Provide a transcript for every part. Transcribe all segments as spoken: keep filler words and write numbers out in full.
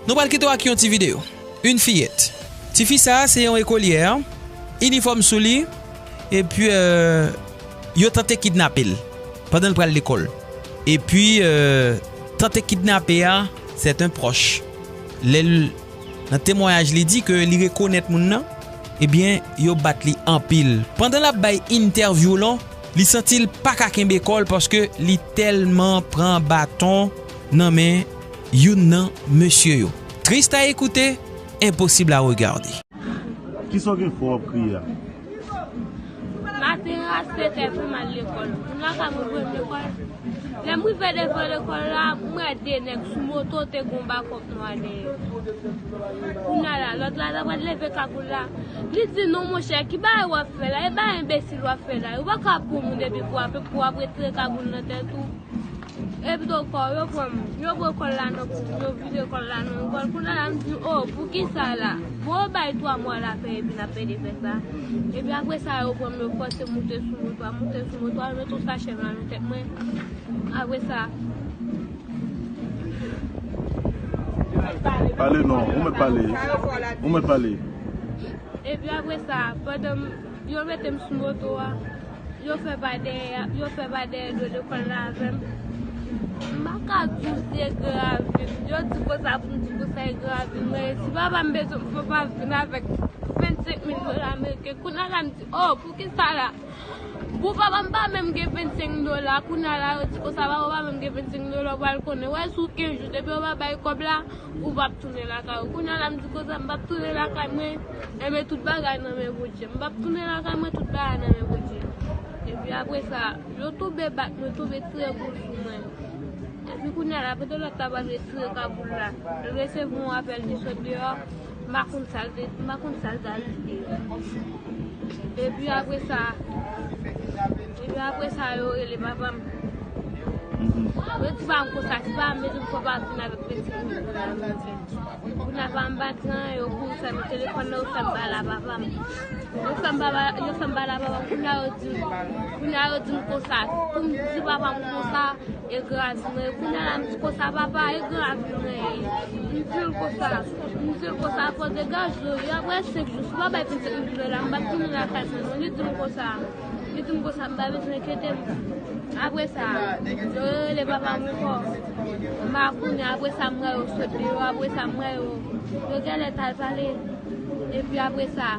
Nou pral kite w ak yon ti videyo. Une fillette. Tifi sa a se yon ekolyè, inifòm sou li, epi, euh, yo tante kidnape l pandan l pral lekòl. Epi, euh, tante kidnape a, c'est un proche. Lè l, nan temwayaj li di ke li rekonèt moun nan, ebyen, yo bat li anpil. Pandan l ap bay entèvyou lan, li santi l pa ka kenbe kò l paske li tèlman pran baton nan men youn nan mesye yo. Triste à écouter, impossible à regarder. Kisa w gen fè w ap kriye a? Maten an, a sèt è, pou m al lekòl. Moun la ka mwen voye m lekòl. Lè m rive devan lekòl la, m wè de nèg sou moto, te gen yon bakòp nwa dèyè. Kounye a la, lòt la, ta pral leve kagoul la. Li di, "Non, monchè, ki bagay w ap fè la? E bagay enbesil w ap fè la? Ou pa ka pran moun epi pou w ap, pou w ap retire kagoul nan tèt ou." Epi ankò, yo pran m, yo pran kòl la nan kou m, yo vire kòl la nan yon kòl. Kounye a la, m di, "O, poukisa la?" Bon, yo bay twa mwa l ap fè epi n ap pede fè sa. Epi apre sa, yo pran m, yo fòse m moute sou moto a, moute sou moto a, yo mete yon sachè nan tèt mwen. Apre sa, Pale non, ou mèt pale. Ou mèt pale. Epi apre sa, pandan m, yo mete m sou moto a, yo fè pa dèyè, yo fè pa dèyè do lekòl la avè m. M pa ka di w se grav. Yo di konsa pou m di konsa e grav, men si papa m bezwen m fè pa vin avèk vennsenk mil dola ameriken. Kounye a la, m di, "O, poukisa la?" Bon, papa m pa menm gen vennsenk dola. Kounye a la, yo di konsa, papa w pa menm gen vennsenk dola, ou pral konnen. Wè, sou kenz jou, depi yo pa bay kòb la, ou p ap tounen lakay ou. Kounye a la, m di konsa, m p ap tounen lakay mwen. Enben, tout bagay nan men Bondye. M p ap tounen lakay mwen, tout bagay nan men Bondye. Epi apre sa, yo tonbe bat mwen, tonbe tire kou sou mwen. Epi kounye a la, pandan lòt la pral retire kagoul la, yo resevwa yon apèl ki sot deyò. M pa konn sa l te, m pa konn sa l t al di. Epi apre sa, epi apre sa, yo rele papa m. Yo di pa m konsa, si pa m bezwen fò pa vin avèk vennsenk mil dola ameriken. Kounye a pa m pa di anyen, yo kouri fèmen telefòn nan, yo fè m pale a papa m. Yo fè m pale, yo fè m pale a papa m, kounye a yo di, kounye a yo di m konsa, pou m di papa m konsa, e grav mwen. Kounye a la, m di konsa, papa, e grav mwen. M di l konsa, m di l konsa, fò degaje w. Apre senk jou, si w pa bay vennsenk mil dola, m p ap tounen lakay mwen non. Li di m konsa, li di m konsa, m pa bezwen enkyete m. Apre sa, yo rele papa m ankò. M pa konnen, apre sa, m wè yo sot deyò, apre sa, m wè yo, yo genlè t al pale. Epi apre sa,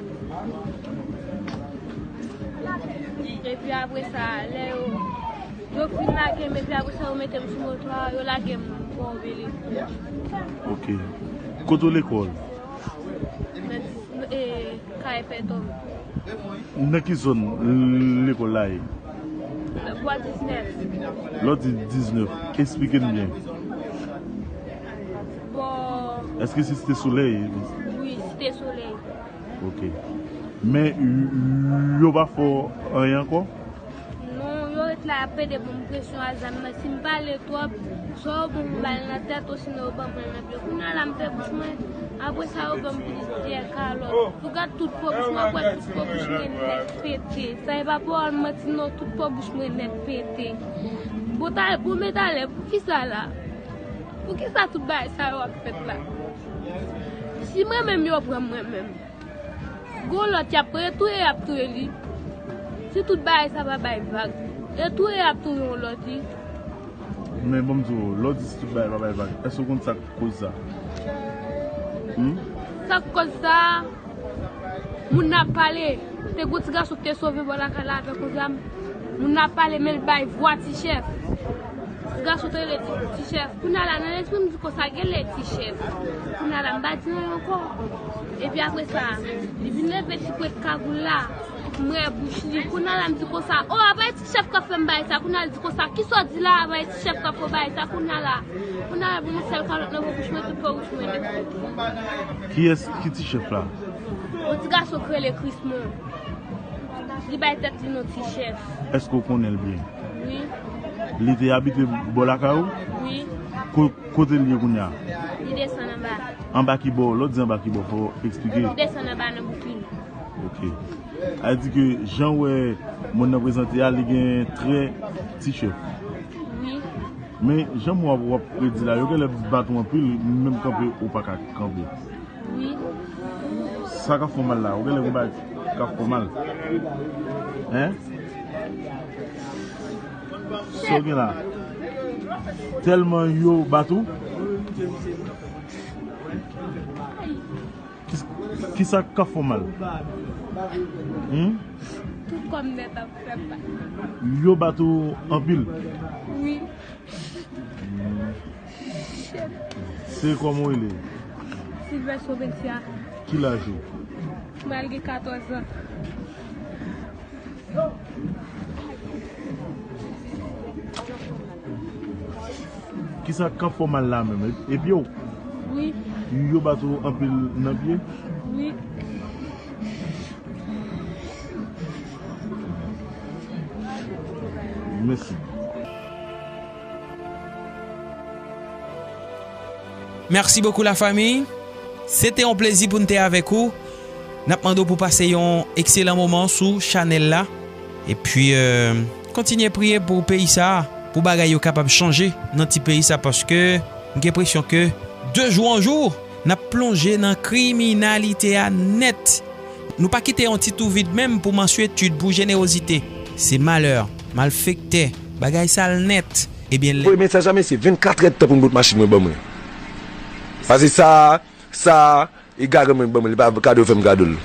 epi apre sa, lè yo, yo fin lage m, epi apre sa, yo mete m sou moto a, yo lage m bò Bèlè. Ok. Kote w lekòl? Nan, e, Kay Pètòm. Nan ki zòn lekòl la ye? Bò diznèf. Lè w di diznèf, esplike n byen. Bò. Èske se Site Solèy? Wi, Site Solèy. Ok. Men, y-, yo pa fè w anyen ankò? Non, yo ret la, y ap pede ban m presyon a zam nan. Si m pale twòp, swa yo ban m bal nan tèt, osinon yo ban mwen nan pye. Kounye a la, m fè bouch mwen, apre sa, yo ban m plizyè kalòt. Ou gad tout po bouch mwen, ou kwè tout po bouch mwen nèt pete. Sa e pa pawòl manti non, tout po bouch mwen nèt pete. Bon, ta, bon, men talè, poukisa la? Poukisa tout bagay sa yo ap fèt la? Si mwen menm, yo pran mwen menm. Gon lòt y ap retouye, y ap touye li. Si tout bagay sa pa bay vag, retouye y ap touye yon lòt, wi. Men bon, m di w, lè w di si tout bagay pa bay vag, èske w konn sa k koz sa? Hmm? Sa k koz sa? Moun nan ap pale. Te gon ti gason ki te sove bò lakay la avèk yon zam. Moun nan ap pale, men l bay vwa Ti Chèf. Ti gason te rele Ti, Ti Chèf. Kounye a la, nan lespri m di konsa, genlè Ti Chèf. Kounye a la, m pa di anyen ankò. Epi apre sa, li vin leve ti pwent kagoul la. M wè bouch li. Kounye a la, m di konsa, "O, apa e Ti Chèf k ap fè m bagay sa?" Kounye a la, l di konsa, "Kisa w di la? Apa e Ti Chèf k ap fè w bagay sa?" Kounye a la, kounye a la, vin yon sèl kalòt nan po bouch mwen, tout po bouch mwen nèt. Kiyès ki Ti Chèf la? Yon ti gason k rele Krismon. Li bay tèt li non Ti Chèf. Èske w konnen l byen? Wi. Li te abite bò lakay ou? Wi. Ko-, kote l ye kounye a? Li desann anba. Anba ki bò? Lè w di anba ki bò, fò w eksplike. Li desann anba nan bouk li. Ok. Sa vle di ke jan w wè moun nan prezante a, li gen trè Ti Chèf. Wi. Men jan m wè w ap redi la, yo genlè bat ou anpil, menm kanpe ou pa ka kanpe. Wi. Sa k ap fè w mal la, ou genlè gen bagay k ap fè w mal. Hein? Sa w gen la? Tèlman yo bat ou? Ki, kisa k ap fè w mal? Hmm? Tout kò m nèt ap fè mal. Yo bat ou anpil? Wi. Se kòman w rele? Silvès Robensia. Ki laj ou? Mwen al gen katòz an. Kisa k ap fè w mal la menm? E, e pye w? Wi. Yo bat ou anpil nan pye? Wi. Mèsi. Mèsi bokou la fami. Se te yon plezi pou n te avèk ou. N ap mande w pou pase yon ekselan moman sou chanèl la. Epi, euh, kontinye priye pou peyi sa a, pou bagay yo kapab chanje nan ti peyi sa, paske m gen enpresyon ke de jou an jou, n ap plonje nan kriminalite a nèt. Nou pa kite yon ti tou vid menm pou mansyetid, pou jenerozite. Se malè, malfektè, bagay sal nèt. Ebyen, lè voye mesaj la, mesye, vennkat èdtan pou m bout machin mwen ban mwen. Pase sa, sa, e gagè mwen ban mwen, li pa kado fè m kado l.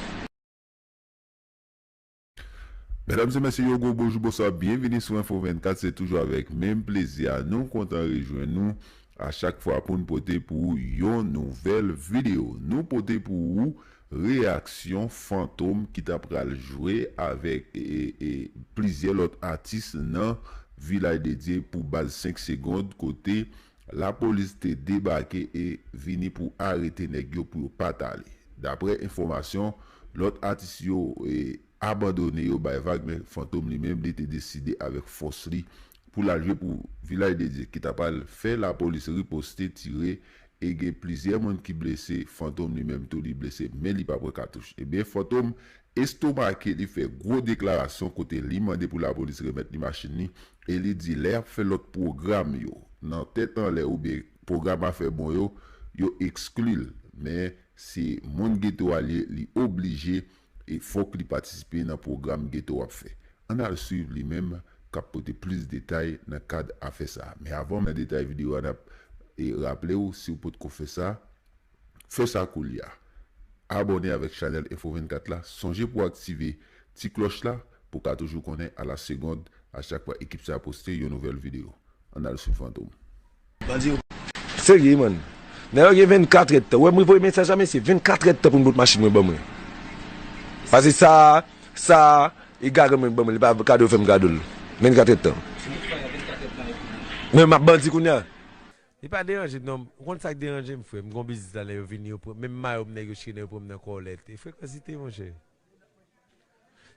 Medam e mesye yo, gwo bonjou, bonswa, byenvini sou Enfo vennkat, se toujou avèk menm plezi a nou kontan rejwenn nou a chak fwa pou n pote pou ou yon nouvèl videyo. Nou pote pou ou reyaksyon Fantom ki ta pral jwe avèk, e, e, plizyè lòt atis nan Vilaj de Dye pou baz senk segond, kote lapolis te debake e vini pou arete nèg yo pou yo pa t ale. Daprè enfòmasyon, lòt atis yo, e, abandone yo bay vag, men Fantom li menm, li te deside avèk fòs li pou l al jwe pou Vilaj de Dye, ki ta pral fè lapolis riposte, tire, e gen plizyè moun ki blese. Fantom li menm tou, li blese, men li pa pran katouch. Ebyen, Fantom estomake, li fè gwo deklarasyon kote li mande pou lapolis remèt li machin li, e li di lè y ap fè lòt pwogram yo, nan tèt anlè oubyen pwogram afè bon yo, yo ekskli l. Men se moun geto a li ye, li oblije, e fòk li patisipe nan pwogram geto ap fè. Ann al swiv li menm k ap pote plis detay nan kad afè sa a. Men avan m nan detay videyo a, n ap, e, raple w, si w potko fè sa, fè sa koulye a. Abòne avèk chanèl Enfo vennkat la, sonje pou w aktive ti klòch la pou w ka toujou konnen a la segond a chak fwa ekip sa a poste yon nouvèl videyo. Ann al swiv Fantom. Bandi yo. Serye, man. Nèg yo gen vennkat èdtan. Ou wè, mwen voye mesaj la, mesye, vennkat èdtan pou m bout machin mwen ban mwen. Pase sa, sa, e gagè mwen ban mwen, li pa kado fè m kado l. Vennkat èdtan. Men m ap bandi kounye a. Li pa deranje m non. Ou konn sa k deranje m, frè? M gon biznis la, lè yo vini, yo pran, menm mayo m nèg yo chire, nèg yo pran m nan kòlèt. E frekansite, monchè.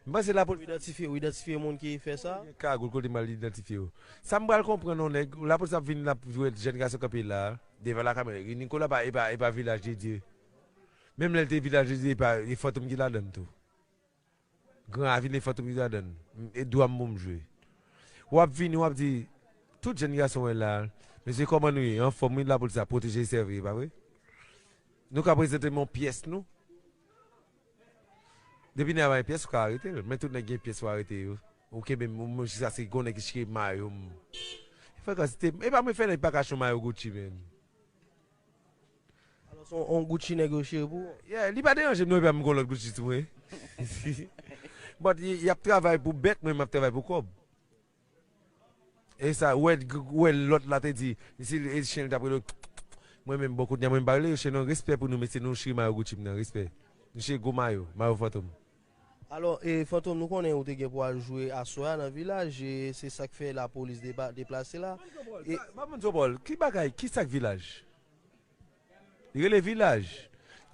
M panse lapolis idantifye, ou idantifye moun ki fè sa? Gen kagoul kote m al idantifye yo. Sa m pral konprann, yon nèg, lapolis ap vin, l ap jwe jèn gason kanpe la, devan lakamera. Nikola pa, e pa, e pa Vilaj de Dye. Menm lè l te Vilaj de Dye, e pa, e Fantom ki ladann tou. Gran Ravin, e Fantom ki ladann. E dwa m pou m jwe. W ap vini, w ap di, tout jèn gason wè la, mesye, kòman nou ye? Anfòm, wi, lapolis ap pwoteje e sèvi, e pa vre? Nou ka prezante m yon pyès nou. Depi nèg la pa gen pyès, ou ka arete l. Men tout nèg gen pyès, ou arete yo. Ou kenbe m, ou, mwen, jiskaske gon nèg ki chire mayo m. Frekansite, e pa mwen fè nèg pa ka achte yon mayo Gucci, menm. Alò, se yon, yon Gucci nèg yo chire pou ou? Yeah, li pa deranje m non, epi m gon lòt Gucci sou mwen. But y, y ap travay pou bèt, mwen, m ap travay pou kòb. E sa, ou wè, ou wè lòt la te di, si e chen li t ap rele, mwen menm, bon, kounye a, mwen, m pa rele yo chen non, respè pou nou, mesye, nou chire mayo Gucci m nan, respè. Nou chire gwo mayo, mayo Fantom. Alò, e, Fantom, nou konnen ou te gen pou al jwe aswè a nan Vilaj, e se sa k fè lapolis depa-, deplase la. E pa moun Zopòl, ki bagay, ki sa k Vilaj? Li rele Vilaj.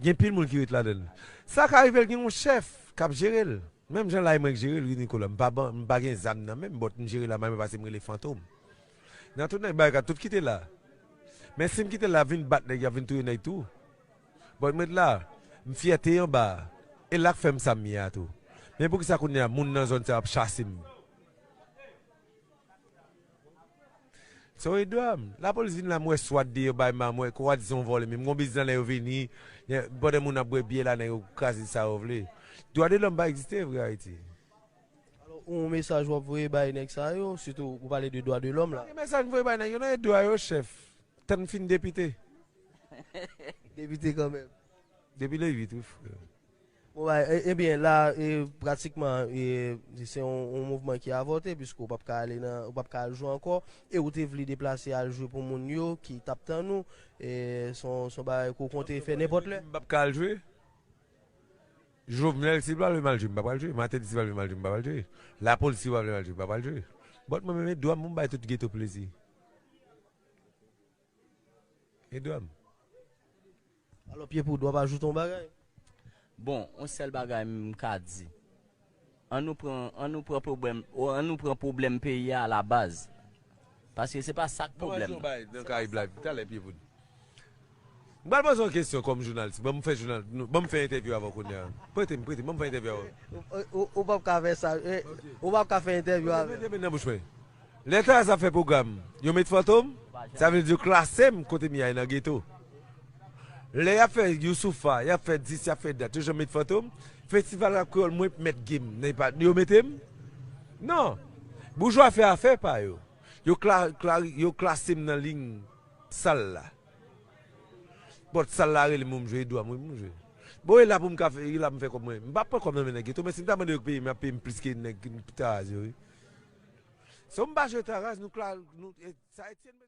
Gen pil moun ki ret ladan l. Sa ka rive l gen yon chèf k ap jere l. Menm jan la e mwen k jere l, wi, Nikola. M pa ban, m pa gen zam nan men m, but m jere la, mwen pase m rele Fantom. Nan tout nèg bagay, tout kite la. Men si m kite l la, vin bat nèg, y ap vin touye nèg tou. But m ret la, m fyète anba a. E la k fè m sa m ye a tou. Men poukisa kounye a, moun nan zòn sa yo ap chase m? Se yon dwa m. Lapolis vin la, m wè swat deyò bay m, m wè kwa di se yon vòlè, men m gon biznis la, nèg yo vini, pandan moun ap bwè byè la, nèg yo kraze sa yo vle. Dwa de lòm pa egziste vre Ayiti. Alò, yon mesaj w ap voye bay nèg sa yo, sitou ou pale de dwa de lòm la. Gen mesaj m voye bay nèg yo, nan dwa yo, chèf. Tann fin depite. Depite kanmenm. Depi le uit, wi, frè. Bon, bay, e- ebyen, la, e, pratikman, e, se yon, yon mouvman ki avòte, piske w p ap ka ale nan, w p ap ka al jwe ankò, e ou te vle deplase al jwe pou moun yo ki t ap tann ou, e, se yon, se yon bagay ke w konte fè nenpòt lè. M p ap ka al jwe. Jovenel, si l pa vle m al jwe, m pa pral jwe. Martelly, si l pa vle m al jwe, m pa pral jwe. Lapolis, si l pa vle m al jwe, m pa pral jwe. But mwen menm, e dwa m pou m bay tout geto plezi. E dwa m. Alò, Pyepoud, w ap ajoute yon bagay? Bon, yon sèl bagay m ka di. An nou pran, an nou pran pwoblèm, o, an nou pran pwoblèm peyi a alabaz. Paske se pa sa k Bon, pwoblèm yon nan. bagay nan Karayib la, talè Pyepoud. M pral poze yon kesyon kòm jounalis. Ban m fè jounal, ban m fè entèvyou avè w kounye a. Prete m, prete m, ban m fè entèvyou avè w. Ou, ou, ou p ap ka fè sa, e, ou p ap ka fè entèvyou avè l. Mete men nan bouch mwen. Lè Taraz ap fè pwogram, yo met Fantom, sa vle di yo klase m kote m ye a nan geto. Lè y ap fè Youssoupha, y ap fè dis, y ap fè dat, yo janm met Fantom. Festival rap kreyòl, mwen mèt game, nan pa, yo mete m? Non. Boujwa fè afè pa yo. Yo, kla, kla, yo klase m nan liy sal la. But sal la rele m pou m jwe, e dwa m wi pou m jwe. Bon, e la pou m ka fè, e la m fè kòb mwen. M p ap pran kòb nan men nèg geto, men si m ta mande yo peye m, y ap peye m plis ke nèg Taraz yo wi. So m pa jwe Taraz, nou kla, nou, e, sa Etienne